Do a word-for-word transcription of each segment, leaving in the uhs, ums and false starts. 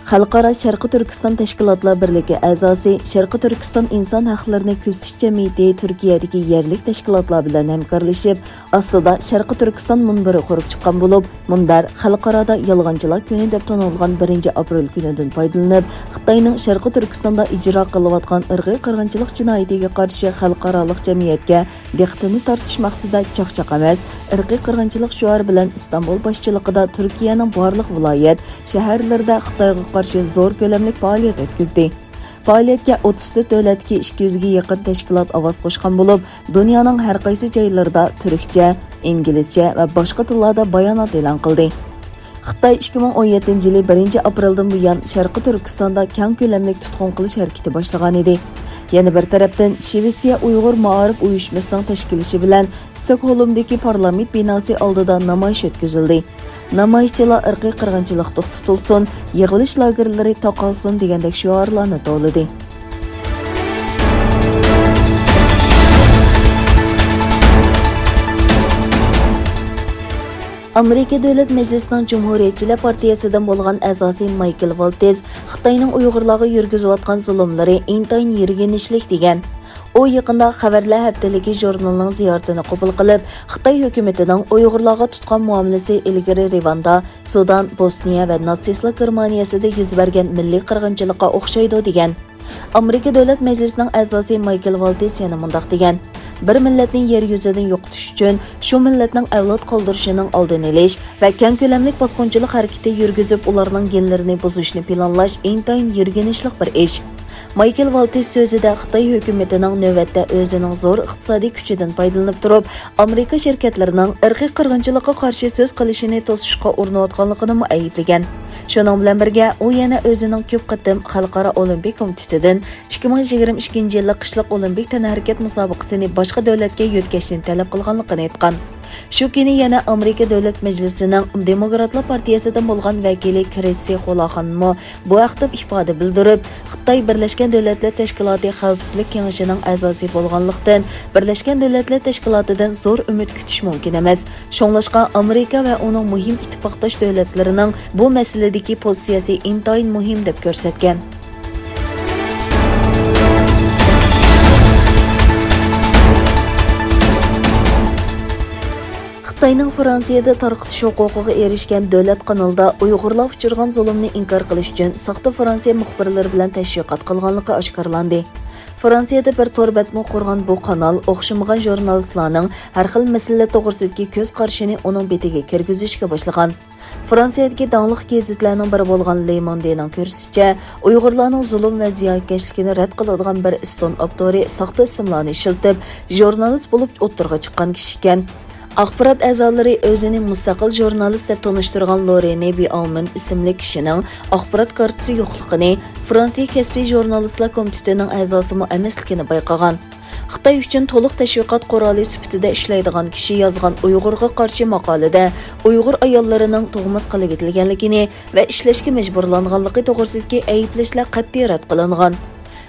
خەلقئارا شەرقىي تۈركىستان تەشكىلاتلار بىرلىكى ئەزاسى، شەرقىي تۈركىستان ئىنسان ھەقلىرىنى كۆزىتىش جەمئىيىتى تۈركىيەدىكى يەرلىك تەشكىلاتلار بىلەن ھەمكارلىشىپ، ئاستىدا شەرقىي تۈركىستان مۇنبىرى قۇرۇپ چىققان بولۇپ، مۇنبەر خەلقئارادا يالغانچىلار كۈنى دەپ تونۇلغان بىرىنچى ئاپرېل كۈنىدىن پايدىلىنىپ، خىتاينىڭ شەرقىي تۈركىستاندا ئىجرا قىلىۋاتقان ئىرقىي قىرغىنچىلىق جىنايىتىگە قارشى خەلقئارالىق جەمئىيەتكە دىققىتىنى تارتىش مەقسىتىدە چاقچاق ئەمەس، ئىرقىي قىرغىنچىلىق شوئارى بىلەن ئىستانبۇل باشچىلىقىدا تۈركىيەنىڭ بارلىق ۋىلايەت، شەھەرلىرىدە خىتايغا قارشى زور كۆلەملىك پائالىيەت ئۆتكۈزدى. پائالىيەتكە ئوتتۇز تۆت دۆلەتتىكى ئىككى يۈزگە يېقىن تەشكىلات ئاۋاز قوشقان بولۇپ، دۇنيانىڭ ھەر قايسى جايلىرىدا تۈركچە، ئىنگلىزچە ۋە باشقا تىللاردا بايانات ئېلان قىلدى. خىتاي ئىككى مىڭ ئون يەتتىنچى يىلى بىرىنچى ئاپرېلدىن بۇيان شەرقىي تۈركىستاندا كەڭ كۆلەملىك تۇتقۇن قىلىش ھەرىكىتى باشلىغان ئىدى. يەنە بىر تەرەپتىن، شىۋېتسىيە ئۇيغۇر مائارىپ ئۇيۇشمىسىنىڭ تەشكىللىشى بىلەن ستوكھولمدىكى پارلامېنت بىناسى ئالدىدا نامايىش ئۆتكۈزۈلدى. نامايىشچىلار ئىرقىي قىرغىنچىلىق توختىتىلسۇن، يىغىلىش لاگېرلىرى تاقالسۇن دېگەندەك شوئارلارنى توۋلىدى. ئامېرىكا دۆلەت مەجلىسىنىڭ جۇمھۇرىيەتچىلەر پارتىيەسىدىن بولغان ئەزاسى مايكل ۋالتىز خىتاينىڭ ئۇيغۇرلارغا يۈرگۈزۈۋاتقان زۇلۇملىرى ئىنتايىن يىرگىنچلىك دېگەن. ئۇ يېقىندا خەۋەرلەر ھەپتىلىكى ژۇرنىلىنىڭ زىيارىتىنى قوبۇل قىلىپ، خىتاي ھۆكۈمىتىنىڭ ئۇيغۇرلارغا تۇتقان مۇئامىلىسى ئىلگىرى رىۋاندا، سۇدان، بوسنىيە ۋە ناتسىستلار گېرمانىيەسىدە يۈز بەرگەن مىللىي قىرغىنچىلىققا ئوخشايدۇ، دېگەن. ئامېرىكا دۆلەت مەجلىسىنىڭ ئەزاسى مايكل ۋالتىس يەنە مۇنداق دېگەن: بىر مىللەتنى يەر يۈزىدىن يوقىتىش ئۈچۈن شۇ مىللەتنىڭ ئەۋلاد قالدۇرۇشىنىڭ ئالدىنى ئېلىش ۋە كەڭ كۆلەملىك باسقۇنچىلىق ھەرىكىتى يۈرگۈزۈپ، ئۇلارنىڭ گېنلىرىنى بۇزۇشنى پىلانلاش ئىنتايىن يىرگىنچلىق بىر ئىش. مايكل ۋالتىس سۆزىدە خىتاي ھۆكۈمىتىنىڭ نۆۋەتتە ئۆزىنىڭ زور ئىقتىسادىي كۈچىدىن پايدىلىنىپ تۇرۇپ، ئامېرىكا شىركەتلىرىنىڭ ئىرقىي قىرغىنچىلىققا قارشى سۆز قىلىشىنى توسۇشقا ئۇرۇنۇۋاتقانلىقىنىمۇ ئەيىبلىگەن. شۇنىڭ بىلەن بىرگە، ئۇ يەنە ئۆزىنىڭ كۆپ قېتىم خەلقئارا ئولىمپىك كومىتېتىدىن ئىككى مىڭ يىگىرمە ئىككىنچى يىللىق قىشلىق ئولىمپىك تەنھەرىكەت مۇسابىقىسىنى باشقا دۆلەتكە يۆتكەشنى تەلەپ قىلغانلىقىنى ئېيتقان. شۇ كۈنى يەنە ئامېرىكا دۆلەت مەجلىسىنىڭ دېموكراتلار پارتىيەسىدىن بولغان ۋەكىلى كرېتسى خۇلاخانمۇ بۇ ھەقتە ئىپادە بىلدۈرۈپ، خىتاي بىرلەشكەن دۆلەتلەر تەشكىلاتى خەۋپسىزلىك كېڭىشىنىڭ ئەزاسى بولغانلىقتىن، بىرلەشكەن دۆلەتلەر تەشكىلاتىدىن زور ئۈمىد كۈتۈش مۇمكىن ئەمەس. شۇڭلاشقا، ئامېرىكا ۋە ئۇنىڭ مۇھىم ئىتتىپاقداش دۆلەتلىرىنىڭ بۇ مەسىلىدىكى پوزىتسىيەسى ئىنتايىن مۇھىم، دەپ كۆرسەتكەن. خىتاينىڭ فرانسىيەدە تارقىتىش ھوقۇقىغا ئېرىشكەن دۆلەت قانىلىدا ئۇيغۇرلار ئۇچرىغان زۇلۇمنى ئىنكار قىلىش ئۈچۈن ساختا فرانسىيە مۇخبىرلىرى بىلەن تەشۋىقات قىلغانلىقى ئاشكارىلاندى. فرانسىيەدە بىر تور بەتمۇ قۇرغان بۇ قانال ئوخشىمىغان ژۇرنالىستلارنىڭ ھەر خىل مەسىلىلەر توغرىسىدىكى كۆز قارىشىنى ئۇنىڭ بېتىگە كىرگۈزۈشكە باشلىغان. فرانسىيەدىكى داڭلىق گېزىتلەرنىڭ بىرى بولغان لې موندېنىڭ كۆرۈشىچە، ئۇيغۇرلارنىڭ زۇلۇم ۋە زىيانكەشلىكىنى رەت قىلىدىغان بىر ئىستون ئاپتورى ساختا ئىسىملارنى ئىشلىتىپ، ژۇرنالىست بولۇپ ئوتتۇرىغا چىققان كىشى ئىكەن. ئاخبارات ئەزالىرى ئۆزىنى مۇستەقىل ژۇرنالىست دەپ تونۇشتۇرغان لورېنى بىئالمېن ئىسىملىك كىشىنىڭ ئاخبارات كارتىسى يوقلۇقىنى، فرانسىيە كەسپىي ژۇرنالىستلار كومىتېتىنىڭ ئەزاسىمۇ ئەمەسلىكىنى بايقىغان. خىتاي ئۈچۈن تولۇق تەشۋىقات قورالى سۈپىتىدە ئىشلەيدىغان كىشى يازغان ئۇيغۇرغا قارشى ماقالىدە ئۇيغۇر ئاياللىرىنىڭ تۇغماس قىلىۋېتىلگەنلىكىنى ۋە ئىشلەشكە مەجبۇرلانغانلىقى توغرىسىدىكى ئەيىبلەشلەر قەتئىي رەت قىلىنغان.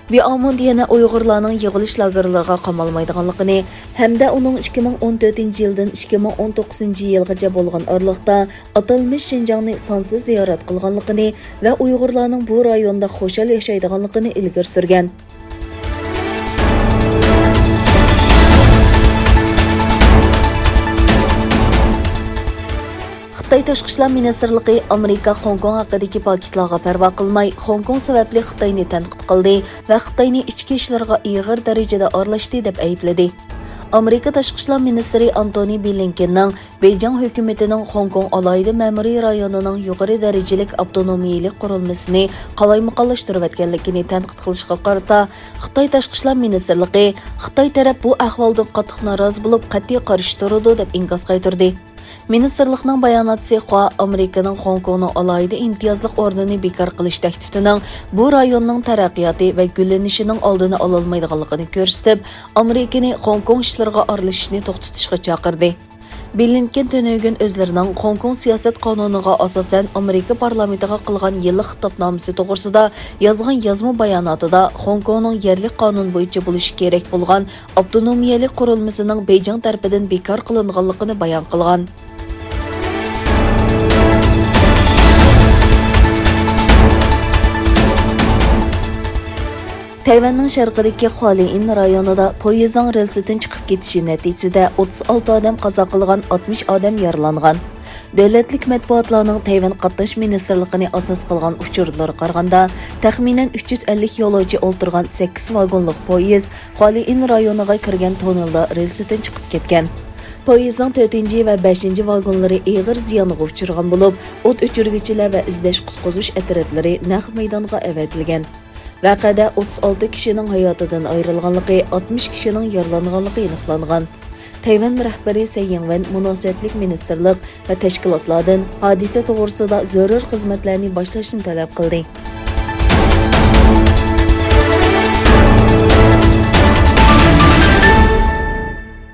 بىئاموند يەنە ئۇيغۇرلارنىڭ يىغىلىش لاگېرلىرىغا قامالمايدىغانلىقىنى ھەمدە ئۇنىڭ ئىككى مىڭ ئون تۆتىنچى يىلدىن ئىككى مىڭ ئون توققۇزىنچى يىلغىچە بولغان ئارىلىقتا ئاتالمىش شىنجاڭنى سانسىز زىيارەت قىلغانلىقىنى ۋە ئۇيغۇرلارنىڭ بۇ رايوندا خۇشال ياشايدىغانلىقىنى ئىلگىرى سۈرگەن. خىتاي تاشقى ئىشلار مىنىستىرلىقى ئامېرىكا خوڭكوڭ ھەققىدىكى پاكىتلارغا پەرۋا قىلماي، خوڭكوڭ سەۋەبلىك خىتاينى تەنقىد قىلدى ۋە خىتاينى ئىچكى ئىشلىرىغا ئېغىر دەرىجىدە ئارىلاشتى دەپ ئەيىبلىدى. ئامېرىكا تاشقى ئىشلار مىنىستىرى ئانتونى بلىنكېننىڭ بېيجىڭ ھۆكۈمىتىنىڭ خوڭكوڭ ئالاھىدە مەمۇرىي رايونىنىڭ يۇقىرى دەرىجىلىك ئاپتونومىيەلىك قۇرۇلمىسىنى قالايمىقانلاشتۇرۇۋەتكەنلىكىنى تەنقىد قىلىشىغا قارىتا، خىتاي تاشقى ئىشلار مىنىستىرلىقى خىتاي تەرەپ بۇ ئەھۋالدىن قاتتىق نارازى بولۇپ، قەتئىي قارشى تۇرىدۇ، دەپ ئىنكاس قايتۇردى. مىنىستىرلىقنىڭ باياناتچىسى خۇا ئامېرىكىنىڭ خوڭكوڭنىڭ ئالاھىدە ئىمتىيازلىق ئورنىنى بىكار قىلىش تەھدىتىنىڭ بۇ رايوننىڭ تەرەققىياتى ۋە گۈللىنىشىنىڭ ئالدىنى ئالالمايدىغانلىقىنى كۆرسىتىپ، ئامېرىكىنى خوڭكوڭ ئىشلىرىغا ئارىلىشىشنى توختىتىشقا چاقىردى. بلىنكېن تۈنۈگۈن ئۆزلىرىنىڭ خوڭكوڭ سىياسەت قانۇنىغا ئاساسەن ئامېرىكا پارلامېنتىغا قىلغان يىللىق خىتابنامىسى توغرىسىدا يازغان يازما باياناتىدا خوڭكوڭنىڭ يەرلىك قانۇن بويىچە بولۇشى كېرەك بولغان ئاپتونومىيەلىك قۇرۇلمىسىنىڭ بېيجىڭ تەرىپىدىن بىكار قىلىنغانلىقىنى بايان قىلغان. تەيۋەننىڭ شەرقىدىكى خۇالىئىن رايونىدا پويىزنىڭ رېلسىدىن چىقىپ كېتىشى نەتىجىسىدە ئوتتۇز ئالتە ئادەم قازا قىلغان، ئاتمىش ئادەم يارىلانغان. دۆلەتلىك مەتبۇئاتلارنىڭ تەيۋەن قاتناش مىنىستىرلىقىنى ئاساس قىلغان ئۇچۇرلىرىغا قارىغاندا، تەخمىنەن ئۈچ يۈز ئەللىك يولۇچى ئولتۇرغان سەككىز ۋاگونلۇق پويىز خۇالىئىن رايونىغا كىرگەن توننېلدا رېلسىدىن چىقىپ كەتكەن. پويىزنىڭ تۆتىنچى ۋە بەشىنچى ۋاگونلىرى ئېغىر زىيانغا ئۇچرىغان بولۇپ، ئوت ئۆچۈرگۈچىلەر ۋە ئىزدەش قۇتقۇزۇش ئەترەتلىرى نەق مەيدانغا ئەۋەتىلگەن. ۋەقەدە ئوتتۇز ئالتە كىشىنىڭ ھاياتىدىن ئايرىلغانلىقى، ئاتمىش كىشىنىڭ يارىلانغانلىقى ئېنىقلانغان. تەيۋەن رەھبىرى سەي يىڭۋەن مۇناسىۋەتلىك مىنىستىرلىق ۋە تەشكىلاتلاردىن ھادىسە توغرىسىدا زۆرۈر خىزمەتلەرنى باشلاشنى تەلەپ قىلدى.